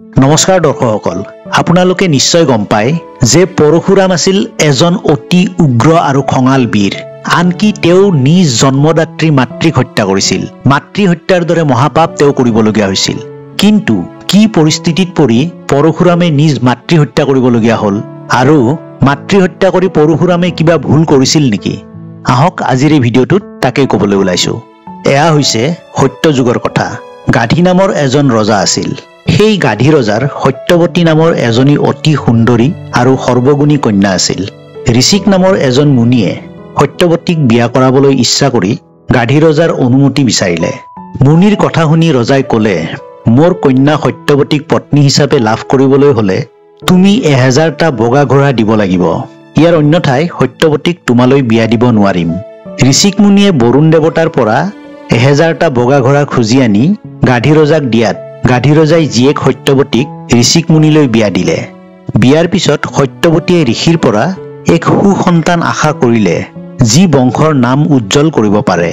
নমস্কাৰ দৰ্শকসকল, আপোনালোকে নিশ্চয় গম পায় যে পৰশুৰাম আছিল এজন অতি উগ্ৰ আৰু খঙাল বীৰ। আনকি তেওঁ নিজ জন্মদাত্ৰী মাতৃক হত্যা কৰিছিল। মাতৃ হত্যাৰ দৰে মহাপাপ তেওঁ কৰিবলগীয়া হৈছিল। কিন্তু কি পৰিস্থিতিত পৰি পৰশুৰামে নিজ মাতৃ হত্যা কৰিবলগীয়া হ'ল আৰু মাতৃ হত্যা কৰি পৰশুৰামে কিবা ভুল কৰিছিল নেকি? আহক আজিৰ এই ভিডিঅ'টোত তাকেই ক'বলৈ ওলাইছো। এয়া হৈছে সত্যযুগৰ কথা। গাধী নামৰ এজন ৰজা আছিল। সেই গাধী ৰজাৰ সত্যৱতী নামৰ এজনী অতি সুন্দৰী আৰু সৰ্বগুণী কন্যা আছিল। ঋষিক নামৰ এজন মুনিয়ে সত্যৱতীক বিয়া কৰাবলৈ ইচ্ছা কৰি গাধী ৰজাৰ অনুমতি বিচাৰিলে। মুনিৰ কথা শুনি ৰজাই ক'লে, মোৰ কন্যা সত্যৱতীক পত্নী হিচাপে লাভ কৰিবলৈ হ'লে তুমি 1000টা বগা ঘোঁৰা দিব লাগিব। ইয়াৰ অন্যথাই সত্যৱতীক তোমালৈ বিয়া দিব নোৱাৰিম। ঋষিক মুনিয়ে বৰুণ দেৱতাৰ পৰা 1000টা বগা ঘোঁৰা খুজি আনি গাধী ৰজাক দিয়াত গাধী ৰজাই জীয়েক সত্যৱতীক ঋষিক মুনিলৈ বিয়া দিলে। বিয়াৰ পিছত সত্যৱতীয়ে ঋষিৰ পৰা এক সুসন্তান আশা কৰিলে, যি বংশৰ নাম উজ্জ্বল কৰিব পাৰে।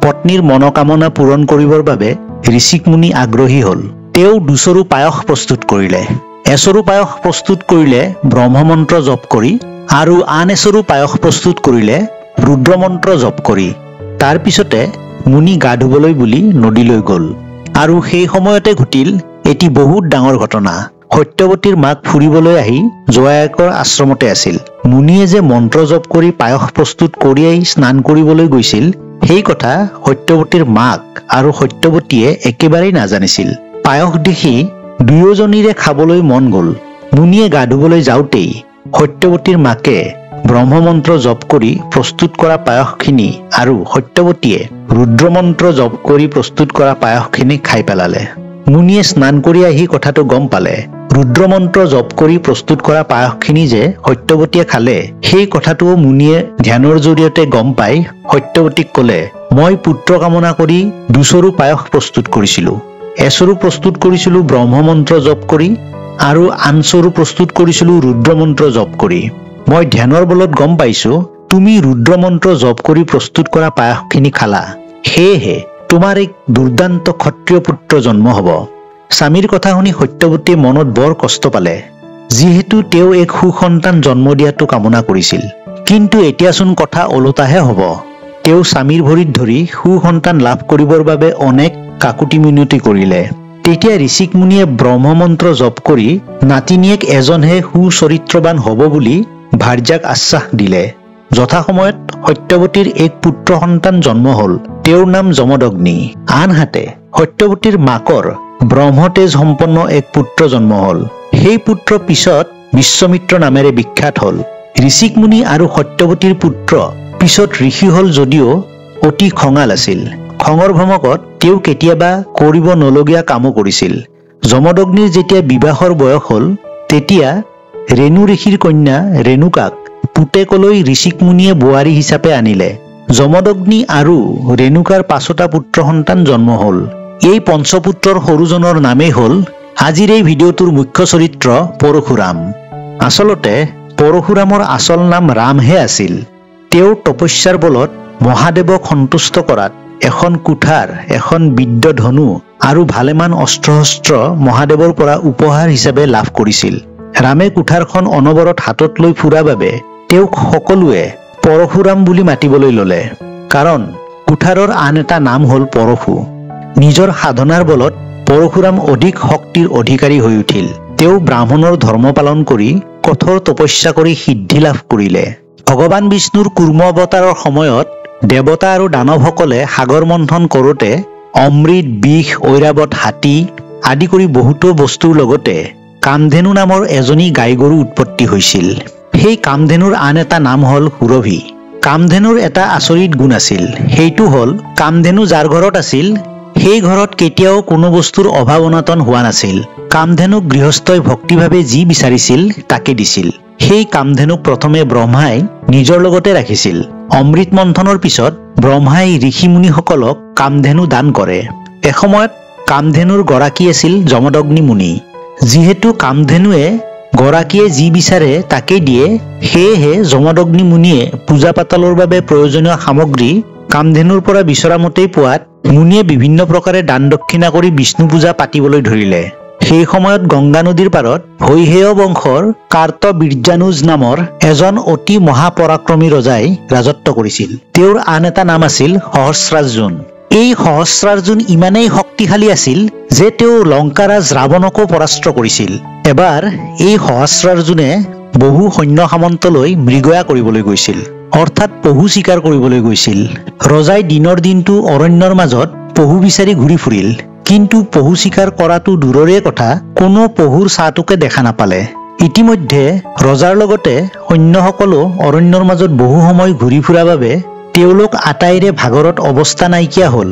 পত্নীৰ মনোকামনা পূৰণ কৰিবৰ বাবে ঋষিক মুনি আগ্ৰহী হ'ল। তেওঁ দুচৰু পায়স প্ৰস্তুত কৰিলে। এচৰু পায়স প্ৰস্তুত কৰিলে ব্ৰহ্মমন্ত্ৰ জপ কৰি আৰু আন এচৰু পায়স প্ৰস্তুত কৰিলে ৰুদ্ৰমন্ত্ৰ জপ কৰি। তাৰ পিছতে মুনি গা ধুবলৈ বুলি নদীলৈ গ'ল। আৰু সেই সময়তে ঘটিল এটি বহুত ডাঙৰ ঘটনা। সত্যৱতীৰ মাক ফুৰিবলৈ আহি জোৱায়েকৰ আশ্ৰমতে আছিল। মুনিয়ে যে মন্ত্ৰ জপ কৰি পায়স প্ৰস্তুত কৰিয়েই স্নান কৰিবলৈ গৈছিল, সেই কথা সত্যৱতীৰ মাক আৰু সত্যৱতীয়ে একেবাৰেই নাজানিছিল। পায়স দেখি দুয়োজনীৰে খাবলৈ মন গ'ল। মুনিয়ে গা ধুবলৈ যাওঁতেই সত্যৱতীৰ মাকে ব্ৰহ্মমন্ত্ৰ জপ কৰি প্ৰস্তুত কৰা পায়সখিনি আৰু সত্যৱতীয়ে ৰুদ্ৰমন্ত্ৰ জপ কৰি প্ৰস্তুত কৰা পায়সখিনি খাই পেলালে। মুনিয়ে স্নান কৰি আহি কথাটো গম পালে। ৰুদ্ৰমন্ত্ৰ জপ কৰি প্ৰস্তুত কৰা পায়সখিনি যে সত্যৱতীয়ে খালে, সেই কথাটোও মুনিয়ে ধ্যানৰ জৰিয়তে গম পাই সত্যৱতীক ক'লে, মই পুত্ৰ কামনা কৰি দুচৰু পায়স প্ৰস্তুত কৰিছিলো। এচৰু প্ৰস্তুত কৰিছিলো ব্ৰহ্মমন্ত্ৰ জপ কৰি আৰু আনচৰু প্ৰস্তুত কৰিছিলো ৰুদ্ৰমন্ত্ৰ জপ কৰি। মই ধ্যানৰ বলত গম পাইছো তুমি ৰুদ্ৰমন্ত্ৰ জপ কৰি প্ৰস্তুত কৰা পায়সখিনি খালা, সেয়েহে তোমাৰ এক দুৰ্দান্ত ক্ষত্ৰিয় পুত্ৰ জন্ম হ'ব। স্বামীৰ কথা শুনি সত্যৱতীয়ে মনত বৰ কষ্ট পালে, যিহেতু তেওঁ এক সুসন্তান জন্ম দিয়াটো কামনা কৰিছিল। কিন্তু এতিয়াচোন কথা ওলোটাহে হ'ব। তেওঁ স্বামীৰ ভৰিত ধৰি সুসন্তান লাভ কৰিবৰ বাবে অনেক কাকুতি মিনতি কৰিলে। তেতিয়া ঋষিক মুনিয়ে ব্ৰহ্মমন্ত্ৰ জপ কৰি নাতিনীয়েক এজনহে সুচৰিত্ৰবান হ'ব বুলি ভাৰ্যাক আশ্বাস দিলে। যথাসময়ত সত্যৱতীৰ এক পুত্ৰ সন্তান জন্ম হ'ল। তেওঁৰ নাম যমদগ্নি। আনহাতে সত্যৱতীৰ মাকৰ ব্ৰহ্মতেজ সম্পন্ন এক পুত্ৰ জন্ম হ'ল। সেই পুত্ৰ পিছত বিশ্বামিত্ৰ নামেৰে বিখ্যাত হ'ল। ঋষিক মুনি আৰু সত্যৱতীৰ পুত্ৰ পিছত ঋষি হ'ল যদিও অতি খঙাল আছিল। খঙৰ ভমকত তেওঁ কেতিয়াবা কৰিব নলগীয়া কামো কৰিছিল। যমদগ্নিৰ যেতিয়া বিবাহৰ বয়স হ'ল, তেতিয়া ৰেণু ঋষিৰ কন্যা ৰেণুকাক পুতেকলৈ ঋষিক মুনিয়ে বোৱাৰী হিচাপে আনিলে। যমদগ্নি আৰু ৰেণুকাৰ 5টা পুত্ৰ সন্তান জন্ম হ'ল। এই পঞ্চপুত্ৰৰ সৰুজনৰ নামেই হ'ল আজিৰ এই ভিডিঅ'টোৰ মুখ্য চৰিত্ৰ পৰশুৰাম। আচলতে পৰশুৰামৰ আচল নাম ৰামহে আছিল। তেওঁৰ তপস্যাৰ বলত মহাদেৱক সন্তুষ্ট কৰাত এখন কুঠাৰ, এখন বিদ্যধনু আৰু ভালেমান অস্ত্ৰ-শস্ত্ৰ মহাদেৱৰ পৰা উপহাৰ হিচাপে লাভ কৰিছিল। ৰামে কুঠাৰখন অনবৰত হাতত লৈ ফুৰা বাবে তেওঁক সকলোৱে পৰশুৰাম বুলি মাতিবলৈ ল'লে, কাৰণ কুঠাৰৰ আন এটা নাম হ'ল পৰশু। নিজৰ সাধনাৰ বলত পৰশুৰাম অধিক শক্তিৰ অধিকাৰী হৈ উঠিল। তেওঁ ব্ৰাহ্মণৰ ধৰ্ম পালন কৰি কঠোৰ তপস্যা কৰি সিদ্ধি লাভ কৰিলে। ভগৱান বিষ্ণুৰ কুৰ্ম অৱতাৰৰ সময়ত দেৱতা আৰু দানৱসকলে সাগৰ মন্থন কৰোঁতে অমৃত, বিষ, ঐৰাৱত, হাতী আদি কৰি বহুতো বস্তুৰ লগতে কামধেনু নামৰ এজনী গাই গৰু উৎপত্তি হৈছিল। সেই কামধেনুৰ আন এটা নাম হ'ল সুৰভি। কামধেনুৰ এটা আচৰিত গুণ আছিল, সেইটো হ'ল কামধেনু যাৰ ঘৰত আছিল সেই ঘৰত কেতিয়াও কোনো বস্তুৰ অভাৱ অনাটন হোৱা নাছিল। কামধেনুক গৃহস্থই ভক্তিভাৱে যি বিচাৰিছিল তাকে দিছিল। সেই কামধেনুক প্ৰথমে ব্ৰহ্মাই নিজৰ লগতে ৰাখিছিল। অমৃত মন্থনৰ পিছত ব্ৰহ্মাই ঋষি মুনিসকলক কামধেনু দান কৰে। এসময়ত কামধেনুৰ গৰাকী আছিল যমদগ্নি মুনি। যিহেতু কামধেনুৱে গৰাকীয়ে যি বিচাৰে তাকেই দিয়ে, সেয়েহে যমদগ্নি মুনিয়ে পূজা পাতলৰ বাবে প্ৰয়োজনীয় সামগ্ৰী কামধেনুৰ পৰা বিচৰা মতেই পোৱাত মুনিয়ে বিভিন্ন প্ৰকাৰে দান দক্ষিণা কৰি বিষ্ণু পূজা পাতিবলৈ ধৰিলে। সেই সময়ত গংগা নদীৰ পাৰত হৈহেয় বংশৰ কাৰ্তবীৰ্যানুজ নামৰ এজন অতি মহাপৰাক্ৰমী ৰজাই ৰাজত্ব কৰিছিল। তেওঁৰ আন এটা নাম আছিল সহস্ৰাৰ্জুন। এই সহস্ৰাৰ্জুন ইমানেই শক্তিশালী আছিল যে তেওঁ লংকাৰাজ ৰাৱণকো পৰাস্ত কৰিছিল। এবাৰ এই সহস্ৰাৰ্জুনে বহু সৈন্য সামন্তলৈ মৃগয়া কৰিবলৈ গৈছিল, অৰ্থাৎ পহু চিকাৰ কৰিবলৈ গৈছিল। ৰজাই দিনৰ দিনটো অৰণ্যৰ মাজত পহু বিচাৰি ঘূৰি ফুৰিল, কিন্তু পহু চিকাৰ কৰাটো দূৰৰে কথা, কোনো পহুৰ ছাঁটোকে দেখা নাপালে। ইতিমধ্যে ৰজাৰ লগতে সৈন্যসকলো অৰণ্যৰ মাজত বহু সময় ঘূৰি ফুৰা বাবে তেওঁলোক আটাইৰে ভাগৰত অৱস্থা নাইকিয়া হ'ল।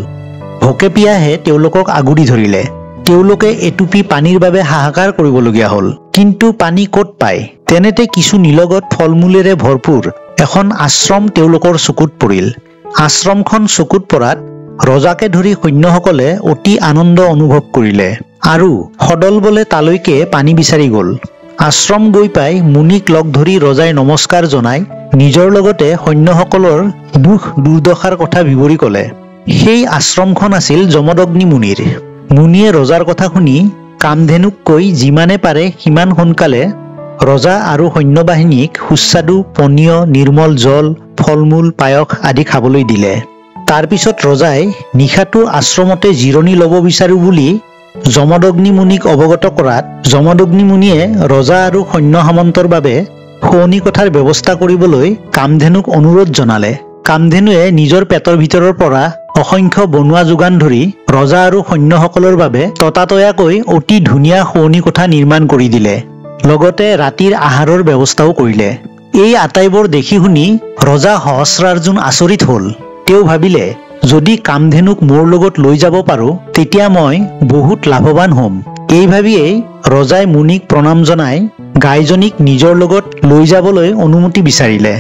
ভোকে পিয়াহে তেওঁলোকক আগুৰি ধৰিলে। তেওঁলোকে এটুপি পানীৰ বাবে হাহাকাৰ কৰিবলগীয়া হ'ল, কিন্তু পানী ক'ত পায়? তেনেতে কিছু নিলগত ফল-মূলেৰে ভৰপূৰ এখন আশ্ৰম তেওঁলোকৰ চকুত পৰিল। আশ্ৰমখন চকুত পৰাত ৰজাকে ধৰি সৈন্যসকলে অতি আনন্দ অনুভৱ কৰিলে আৰু সদলবলে তালৈকে পানী বিচাৰি গ'ল। আশ্ৰম গৈ পাই মুনিক লগ ধৰি ৰজাই নমস্কাৰ জনাই নিজৰ লগতে সৈন্যসকলৰ দুখ দুৰ্দশাৰ কথা বিৱৰি ক'লে। সেই আশ্ৰমখন আছিল যমদগ্নি মুনিৰ। মুনিয়ে ৰজাৰ কথা শুনি কামধেনুক কৈ যিমানে পাৰে সিমান সোনকালে ৰজা আৰু সৈন্যবাহিনীক সুস্বাদু পনীয়, নিৰ্মল জল, ফল-মূল, পায়স আদি খাবলৈ দিলে। তাৰপিছত ৰজাই নিশাটো আশ্ৰমতে জিৰণি ল'ব বিচাৰো বুলি যমদগ্নি মুনিক অৱগত কৰাত যমদগ্নি মুনিয়ে ৰজা আৰু সৈন্য সামন্তৰ বাবে শোৱনি কোঠাৰ ব্যৱস্থা কৰিবলৈ কামধেনুক অনুৰোধ জনালে। কামধেনুৱে নিজৰ পেটৰ ভিতৰৰ পৰা অসংখ্য বনোৱা যোগান ধৰি ৰজা আৰু সৈন্যসকলৰ বাবে ততাতৈয়াকৈ অতি ধুনীয়া শোৱনি কোঠা নিৰ্মাণ কৰি দিলে, লগতে ৰাতিৰ আহাৰৰ ব্যৱস্থাও কৰিলে। এই আটাইবোৰ দেখি শুনি ৰজা সহস্ৰাৰ্জুন আচৰিত হ'ল। তেওঁ ভাবিলে, যদি কামধেনুক মোৰ লগত লৈ যাব পাৰো তেতিয়া মই বহুত লাভৱান হ'ম। এই ভাবিয়েই ৰজাই মুনিক প্ৰণাম জনাই গাইজনীক নিজৰ লগত লৈ যাবলৈ অনুমতি বিচাৰিলে।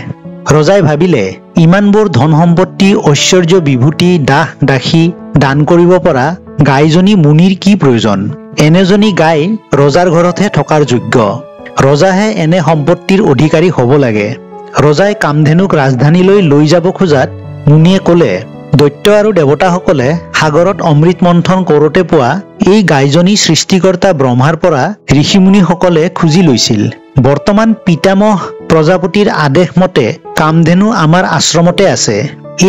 ৰজাই ভাবিলে, ইমানবোৰ ধন সম্পত্তি, ঐশ্বৰ্য, বিভূতি, দাস দাসী দান কৰিব পৰা গাইজনী মুনিৰ কি প্ৰয়োজন? এনেজনী গাই ৰজাৰ ঘৰতহে থকাৰ যোগ্য। ৰজাহে এনে সম্পত্তিৰ অধিকাৰী হ'ব লাগে। ৰজাই কামধেনুক ৰাজধানীলৈ লৈ যাব খোজাত মুনিয়ে ক'লে, দৈত্য আৰু দেৱতাসকলে সাগৰত অমৃত মন্থন কৰোঁতে পোৱা এই গাইজনী সৃষ্টিকৰ্তা ব্ৰহ্মাৰ পৰা ঋষিমুনিসকলে খুজি লৈছিল। বৰ্তমান পিতামহ প্ৰজাপতিৰ আদেশ মতে কামধেনু আমাৰ আশ্ৰমতে আছে।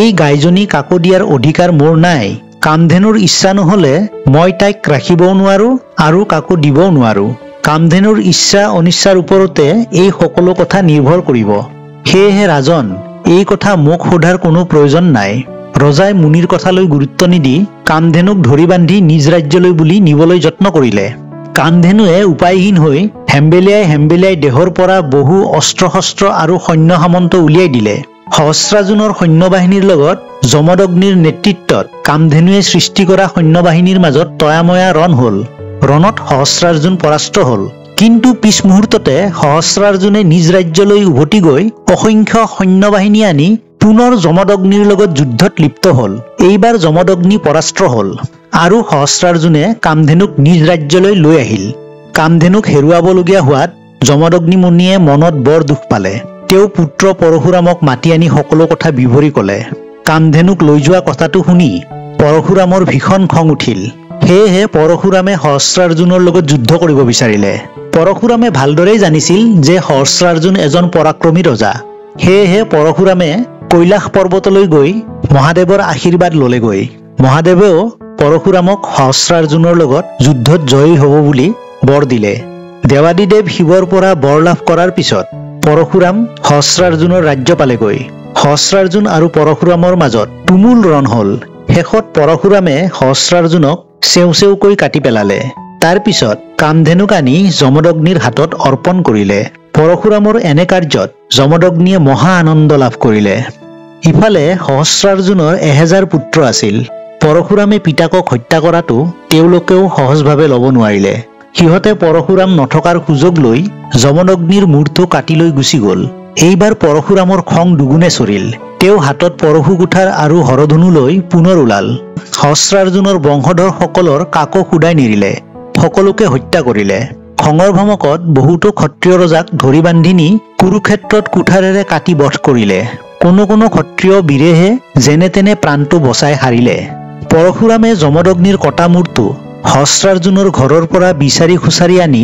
এই গাইজনী কাকো দিয়াৰ অধিকাৰ মোৰ নাই। কামধেনুৰ ইচ্ছা নহ'লে মই তাইক ৰাখিবও নোৱাৰো আৰু কাকো দিবও নোৱাৰো। কামধেনুৰ ইচ্ছা অনিচ্ছাৰ ওপৰতে এই সকলো কথা নিৰ্ভৰ কৰিব। সেয়েহে ৰাজন, এই কথা মোক সোধাৰ কোনো প্ৰয়োজন নাই। ৰজাই মুনিৰ কথালৈ গুৰুত্ব নিদি কামধেনুক ধৰি বান্ধি নিজ ৰাজ্যলৈ বুলি নিবলৈ যত্ন কৰিলে। কামধেনুৱে উপায়হীন হৈ হেম্বেলিয়াই হেম্বেলিয়াই দেহৰ পৰা বহু অস্ত্ৰ শস্ত্ৰ আৰু সৈন্য সামন্ত উলিয়াই দিলে। সহস্ৰাৰ্জুনৰ সৈন্যবাহিনীৰ লগত যমদগ্নিৰ নেতৃত্বত কামধেনুৱে সৃষ্টি কৰা সৈন্যবাহিনীৰ মাজত তয়াময়া ৰণ হ'ল। ৰণত সহস্ৰাৰ্জুন পৰাস্ত হ'ল, কিন্তু পিছ মুহূৰ্ততে সহস্ৰাৰ্জুনে নিজ ৰাজ্যলৈ উভতি গৈ অসংখ্য সৈন্যবাহিনী আনি পুনৰ যমদগ্নিৰ লগত যুদ্ধত লিপ্ত হ'ল। এইবাৰ যমদগ্নি পৰাস্ত হ'ল আৰু সহস্ৰাৰ্জুনে কামধেনুক নিজ ৰাজ্যলৈ লৈ আহিল। কামধেনুক হেৰুৱাবলগীয়া হোৱাত যমদগ্নি মুনিয়ে মনত বৰ দুখ পালে। তেওঁ পুত্ৰ পৰশুৰামক মাতি আনি সকলো কথা বিৱৰি ক'লে। কামধেনুক লৈ যোৱা কথাটো শুনি পৰশুৰামৰ ভীষণ খং উঠিল। সেয়েহে পৰশুৰামে সহস্ৰাৰ্জুনৰ লগত যুদ্ধ কৰিব বিচাৰিলে। পৰশুৰামে ভালদৰেই জানিছিল যে সহস্ৰাৰ্জুন এজন পৰাক্ৰমী ৰজা। সেয়েহে পৰশুৰামে কৈলাশ পৰ্বতলৈ গৈ মহাদেৱৰ আশীৰ্বাদ ল'লেগৈ। মহাদেৱেও পৰশুৰামক সহস্ৰাৰ্জুনৰ লগত যুদ্ধত জয়ী হ'ব বুলি বৰ দিলে। দেৱাদিদেৱ শিৱৰ পৰা বৰ লাভ কৰাৰ পিছত পৰশুৰাম সহস্ৰাৰ্জুনৰ ৰাজ্য পালেগৈ। সহস্ৰাৰ্জুন আৰু পৰশুৰামৰ মাজত তুমুল ৰণ হ'ল। শেষত পৰশুৰামে সহস্ৰাৰ্জুনক চেও চেওকৈ কাটি পেলালে। তাৰ পিছত কামধেনুক আনি যমদগ্নিৰ হাতত অৰ্পণ কৰিলে। পৰশুৰামৰ এনে কাৰ্যত যমদগ্নিয়ে মহা আনন্দ লাভ কৰিলে। ইফালে সহস্ৰাৰ্জুনৰ 1000 পুত্ৰ আছিল। পৰশুৰামে পিতাকক হত্যা কৰাটো তেওঁলোকেও সহজভাৱে ল'ব নোৱাৰিলে। সিহঁতে পৰশুৰাম নথকাৰ সুযোগ লৈ যমদগ্নিৰ মূৰটো কাটি লৈ গুচি গ'ল। এইবাৰ পৰশুৰামৰ খং দুগুণে চৰিল। তেওঁ হাতত পৰশু কুঠাৰ আৰু হৰধনু লৈ পুনৰ ওলাল। সহস্ৰাৰ্জুনৰ বংশধৰসকলৰ কাকো সোধাই নিৰিলে, সকলোকে হত্যা কৰিলে। খঙৰ ভমকত বহুতো ক্ষত্ৰিয় ৰজাক ধৰি বান্ধি নি কুৰুক্ষেত্ৰত কুঠাৰেৰে কাটি বধ কৰিলে। কোনো কোনো ক্ষত্ৰিয় বীৰেহে যেনে তেনে প্ৰাণটো বচাই সাৰিলে। পৰশুৰামে যমদগ্নিৰ কটা মূৰটো সহস্ৰাৰ্জুনৰ ঘৰৰ পৰা বিচাৰি খুচাৰি আনি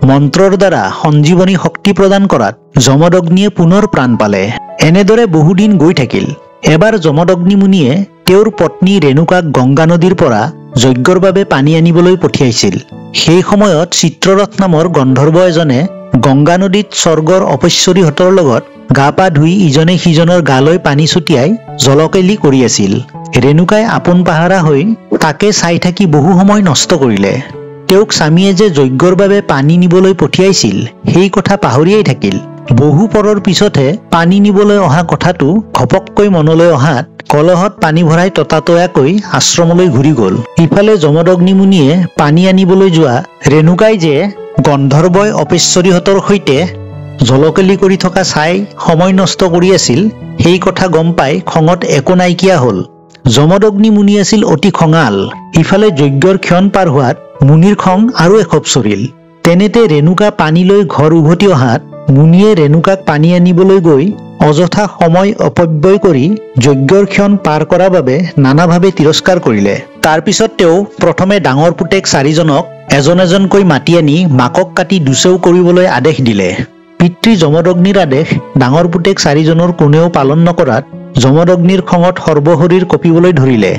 মন্ত্ৰৰ দ্বাৰা সঞ্জীৱনী শক্তি প্ৰদান কৰাত যমদগ্নিয়ে পুনৰ প্ৰাণ পালে। এনেদৰে বহুদিন গৈ থাকিল। এবাৰ যমদগ্নি মুনিয়ে তেওঁৰ পত্নী ৰেণুকাক গংগা নদীৰ পৰা যজ্ঞৰ বাবে পানী আনিবলৈ পঠিয়াইছিল। সেই সময়ত চিত্ৰৰথ নামৰ গন্ধৰ্ব এজনে গংগা নদীত স্বৰ্গৰ অপশ্বৰীহঁতৰ লগত গা পা ধুই ইজনে সিজনৰ গালৈ পানী ছটিয়াই জলকেলি কৰি আছিল। ৰেণুকাই আপোন পাহাৰা হৈ তাকে চাই থাকি বহু সময় নষ্ট কৰিলে। তেওঁক স্বামীয়ে যে যজ্ঞৰ বাবে পানী নিবলৈ পঠিয়াইছিল সেই কথা পাহৰিয়েই থাকিল। বহু পৰৰ পিছতহে পানী নিবলৈ অহা কথাটো ঘপককৈ মনলৈ অহাত কলহত পানী ভৰাই ততাতৈয়াকৈ আশ্ৰমলৈ ঘূৰি গ'ল। ইফালে যমদগ্নি মুনিয়ে পানী আনিবলৈ যোৱা ৰেণুকাই যে গন্ধৰ্বই অপেশ্বৰীহঁতৰ সৈতে জলকেলি কৰি থকা চাই সময় নষ্ট কৰি আছিল সেই কথা গম পাই খঙত একো নাইকিয়া হ'ল। যমদগ্নি মুনি আছিল অতি খঙাল। ইফালে যজ্ঞৰ ক্ষণ পাৰ হোৱাত মুনিৰ খং আৰু এখোপ চৰিল। তেনেতে ৰেণুকা পানী লৈ ঘৰ উভতি অহাত মুনিয়ে ৰেণুকাক পানী আনিবলৈ গৈ অযথা সময় অপব্যয় কৰি যজ্ঞৰ ক্ষণ পাৰ কৰাৰ বাবে নানাভাৱে তিৰস্কাৰ কৰিলে। তাৰপিছত তেওঁ প্ৰথমে ডাঙৰ পুতেক চাৰিজনক এজন এজনকৈ মাতি আনি মাকক কাটি দুচেও কৰিবলৈ আদেশ দিলে। পিতৃ যমদগ্নিৰ আদেশ ডাঙৰ পুতেক চাৰিজনৰ কোনেও পালন নকৰাত যমদগ্নিৰ খঙত সৰ্বশৰীৰ কঁপিবলৈ ধৰিলে।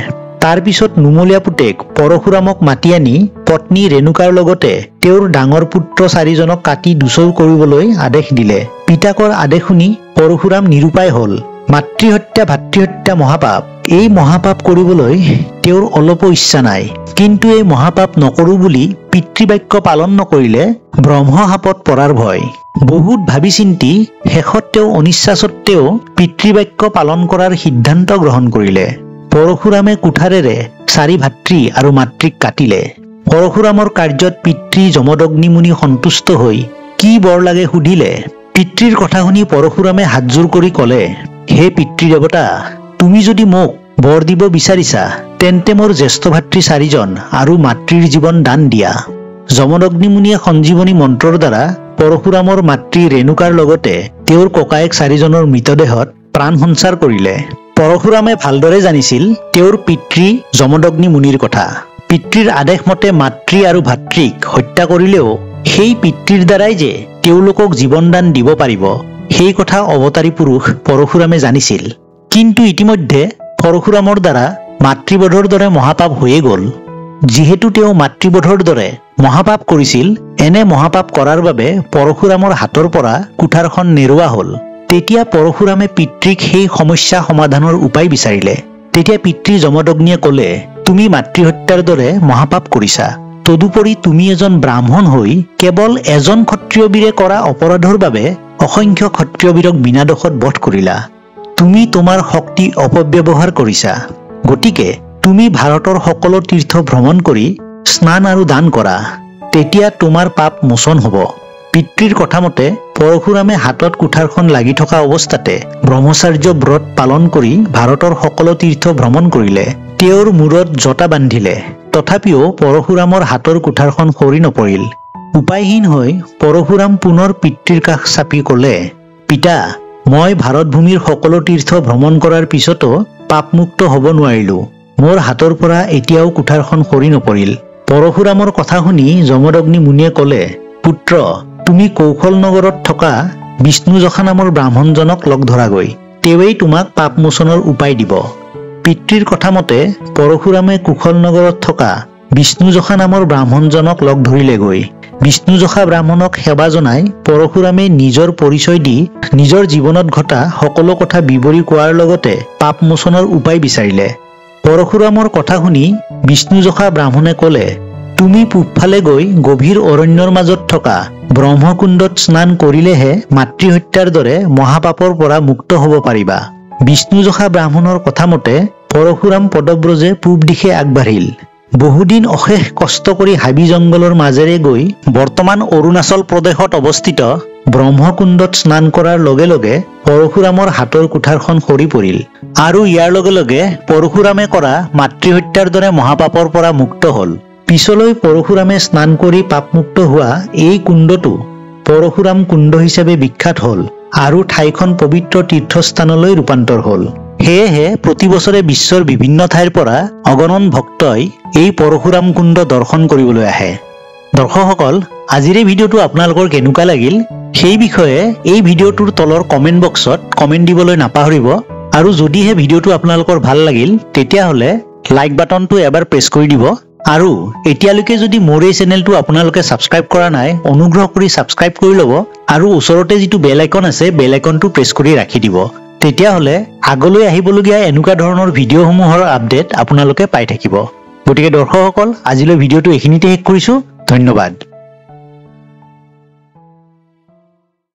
তাৰপিছত নুমলীয়া পুতেক পৰশুৰামক মাতি আনি পত্নী ৰেণুকাৰ লগতে তেওঁৰ ডাঙৰ পুত্ৰ চাৰিজনক কাটি দুচৌ কৰিবলৈ আদেশ দিলে। পিতাকৰ আদেশ শুনি পৰশুৰাম নিৰুপায় হ'ল। মাতৃহত্যা ভাতৃহত্যা মহাপাপ। এই মহাপাপ কৰিবলৈ তেওঁৰ অলপো ইচ্ছা নাই, কিন্তু এই মহাপাপ নকৰো বুলি পিতৃবাক্য পালন নকৰিলে ব্ৰহ্মশাপত পৰাৰ ভয়। বহুত ভাবি চিন্তি শেষত তেওঁ অনিচ্ছা সত্ত্বেও পিতৃবাক্য পালন কৰাৰ সিদ্ধান্ত গ্ৰহণ কৰিলে। পৰশুৰামে কুঠাৰেৰে চাৰি ভাতৃ আৰু মাতৃক কাটিলে। পৰশুৰামৰ কাৰ্যত পিতৃ যমদগ্নি মুনি সন্তুষ্ট হৈ কি বৰ লাগে সুধিলে। পিতৃৰ কথা শুনি পৰশুৰামে হাতযোৰ কৰি ক'লে, হে পিতৃ দেৱতা, তুমি যদি মোক বৰ দিব বিচাৰিছা তেন্তে মোৰ জ্যেষ্ঠ ভাতৃ চাৰিজন আৰু মাতৃৰ জীৱন দান দিয়া। যমদগ্নি মুনিয়ে সঞ্জীৱনী মন্ত্ৰৰ দ্বাৰা পৰশুৰামৰ মাতৃ ৰেণুকাৰ লগতে তেওঁৰ ককায়েক চাৰিজনৰ মৃতদেহত প্ৰাণ সঞ্চাৰ কৰিলে। পৰশুৰামে ভালদৰে জানিছিল তেওঁৰ পিতৃ যমদগ্নি মুনিৰ কথা। পিতৃৰ আদেশ মতে মাতৃ আৰু ভাতৃক হত্যা কৰিলেও সেই পিতৃৰ দ্বাৰাই যে তেওঁলোকক জীৱনদান দিব পাৰিব সেই কথা অৱতাৰী পুৰুষ পৰশুৰামে জানিছিল। কিন্তু ইতিমধ্যে পৰশুৰামৰ দ্বাৰা মাতৃবধৰ দৰে মহাপাপ হৈয়ে গ'ল। যিহেতু তেওঁ মাতৃবধৰ দৰে মহাপাপ কৰিছিল, এনে মহাপাপ কৰাৰ বাবে পৰশুৰামৰ হাতৰ পৰা কুঠাৰখন নেৰুৱা হ'ল। তেতিয়া পৰশুৰামে পিতৃক সেই সমস্যা সমাধানৰ উপায় বিচাৰিলে। তেতিয়া পিতৃ যমদগ্নিয়ে ক'লে, তুমি মাতৃহত্যাৰ দৰে মহাপাপ কৰিছা, তদুপৰি তুমি এজন ব্ৰাহ্মণ হৈ কেৱল এজন ক্ষত্ৰিয়বীৰে কৰা অপৰাধৰ বাবে অসংখ্য ক্ষত্ৰিয়বীৰক বিনা দোষত বধ কৰিলা। তুমি তোমাৰ শক্তি অপব্যৱহাৰ কৰিছা। গতিকে তুমি ভাৰতৰ সকলো তীৰ্থ ভ্ৰমণ কৰি স্নান আৰু দান কৰা, তেতিয়া তোমাৰ পাপ মোচন হ'ব। পিতৃৰ কথামতে পৰশুৰামে হাতত কুঠাৰখন লাগি থকা অৱস্থাতে ব্ৰহ্মচাৰ্য ব্ৰত পালন কৰি ভাৰতৰ সকলো তীৰ্থ ভ্ৰমণ কৰিলে। তেওঁৰ মূৰত জটা বান্ধিলে, তথাপিও পৰশুৰামৰ হাতৰ কুঠাৰখন সৰি নপৰিল। উপায়হীন হৈ পৰশুৰাম পুনৰ পিতৃৰ কাষ চাপি ক'লে, পিতা, মই ভাৰতভূমিৰ সকলো তীৰ্থ ভ্ৰমণ কৰাৰ পিছতো পাপমুক্ত হ'ব নোৱাৰিলো। মোৰ হাতৰ পৰা এতিয়াও কুঠাৰখন সৰি নপৰিল। পৰশুৰামৰ কথা শুনি যমদগ্নি মুনিয়ে ক'লে, পুত্ৰ, তুমি কৌশল নগৰত থকা বিষ্ণুযশা নামৰ ব্ৰাহ্মণজনক লগ ধৰাগৈ, তেওঁৱেই তোমাক পাপমোচনৰ উপায় দিব। পিতৃৰ কথামতে পৰশুৰামে কুশল নগৰত থকা বিষ্ণুযশা নামৰ ব্ৰাহ্মণজনক লগ ধৰিলেগৈ। বিষ্ণুযশা ব্ৰাহ্মণক সেৱা জনাই পৰশুৰামে নিজৰ পৰিচয় দি নিজৰ জীৱনত ঘটা সকলো কথা বিৱৰি কোৱাৰ লগতে পাপমোচনৰ উপায় বিচাৰিলে। পৰশুৰামৰ কথা শুনি বিষ্ণুযশা ব্ৰাহ্মণে ক'লে, তুমি পূবফালে গৈ গভীৰ অৰণ্যৰ মাজত থকা ব্ৰহ্মকুণ্ডত স্নান কৰিলেহে মাতৃহত্যাৰ দৰে মহাপাপৰ পৰা মুক্ত হ'ব পাৰিবা। বিষ্ণুযশা ব্ৰাহ্মণৰ কথামতে পৰশুৰাম পদব্ৰজে পূব দিশে আগবাঢ়িল। বহুদিন অশেষ কষ্ট কৰি হাবি জংঘলৰ মাজেৰে গৈ বৰ্তমান অৰুণাচল প্ৰদেশত অৱস্থিত ব্ৰহ্মকুণ্ডত স্নান কৰাৰ লগে লগে পৰশুৰামৰ হাতৰ কুঠাৰখন সৰি পৰিল আৰু ইয়াৰ লগে লগে পৰশুৰামে কৰা মাতৃহত্যাৰ দৰে মহাপাপৰ পৰা মুক্ত হ'ল। পিছলৈ পৰশুৰামে স্নান কৰি পাপমুক্ত হোৱা এই কুণ্ডটো পৰশুৰাম কুণ্ড হিচাপে বিখ্যাত হ'ল আৰু ঠাইখন পবিত্ৰ তীৰ্থস্থানলৈ ৰূপান্তৰ হ'ল। সেয়েহে প্ৰতি বছৰে বিশ্বৰ বিভিন্ন ঠাইৰ পৰা অগণন ভক্তই এই পৰশুৰাম কুণ্ড দৰ্শন কৰিবলৈ আহে। দৰ্শকসকল, আজিৰ এই ভিডিঅ'টো আপোনালোকৰ কেনেকুৱা লাগিল সেই বিষয়ে এই ভিডিঅ'টোৰ তলৰ কমেণ্ট বক্সত কমেণ্ট দিবলৈ নাপাহৰিব। আৰু যদিহে ভিডিঅ'টো আপোনালোকৰ ভাল লাগিল তেতিয়াহ'লে লাইক বাটনটো এবাৰ প্ৰেছ কৰি দিব। আৰু এতিয়ালৈকে যদি মোৰ এই চেনেলটো আপোনালোকে ছাবস্ক্ৰাইব কৰা নাই, অনুগ্ৰহ কৰি ছাবস্ক্ৰাইব কৰি ল'ব আৰু ওচৰতে যিটো বেল আইকন আছে বেল আইকনটো প্ৰেছ কৰি ৰাখি দিব। তেতিয়াহ'লে আগলৈ আহিবলগীয়া এনেকুৱা ধৰণৰ ভিডিঅ'সমূহৰ আপডেট আপোনালোকে পাই থাকিব। গতিকে দৰ্শকসকল, আজিলৈ ভিডিঅ'টো এইখিনিতে শেষ কৰিছোঁ। ধন্যবাদ।